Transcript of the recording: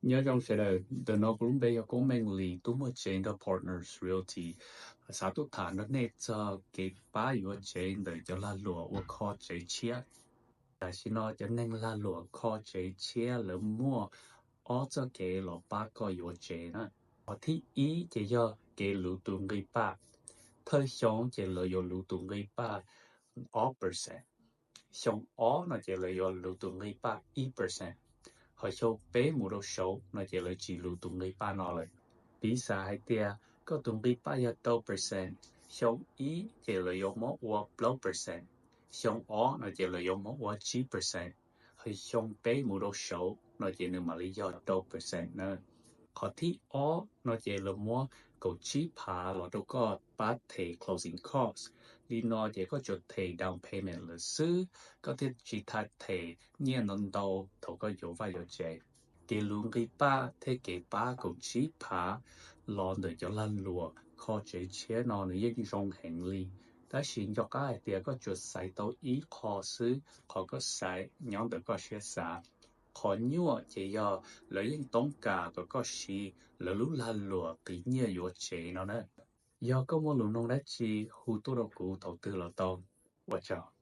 Nyob zoo sawv daws, ntawm no kuv lub npe yog Koob Meej Lis, tub muaj tsev nrog Partners Realty. Xav tuaj tham nrog nej txog kev pab yuav tsev ntawm cov lag luam uas kho tsev tshiab. Tam sim no cov neeg lag luam kho tsev tshiab lawv muaj ob txoj kev los pab koj yuav tsev na. Qhov thib ib ces yog kev luv tus nqi paj. Thawj xyoo ces lawv yuav luv tus nqi paj ob percent. Xyoo ob no ces lawv yuav luv tus nqi paj ib percent. Hos xyoo peb mus rau saud no ces lawv tsis luv tus nqi paj no lawm. Piv xam hais tias koj tus nqi paj yog rau percent, xyoo ib ces lawv yuav muab ua plaub percent, xyoo ob no ces lawv yuav muab ua tsib percent, hos xyoo peb mus rau saud no ces nws mam li yog rau percent na. Qhov thib ob no ces lawv muab kaum tsib phav los rau koj pab them closing cost. Li no ces koj tsuas them down payment lawm xwb, koj thiaj tsis tas them nyiaj ntau ntau thaum koj yuav vaj yuav tsev. Kev luv nqi paj thiab kev pab kaum tsib phav los ntawm cov lag luam kho tsev tshiab no nws yeej zoo heev li, tab sis nco qab hais tias koj tsuas xaiv tau ib qho xwb, qhov koj xaiv nyob ntawm koj siab xav. Qhov nyuaj ces yog lawv yeej toob kas kom koj siv lawv lub lag luam qiv nyiaj yuav tsev no na. Yog koj muaj lus nug dab tsi hu tuaj rau kuv thaum twg los tau. Ua tsaug.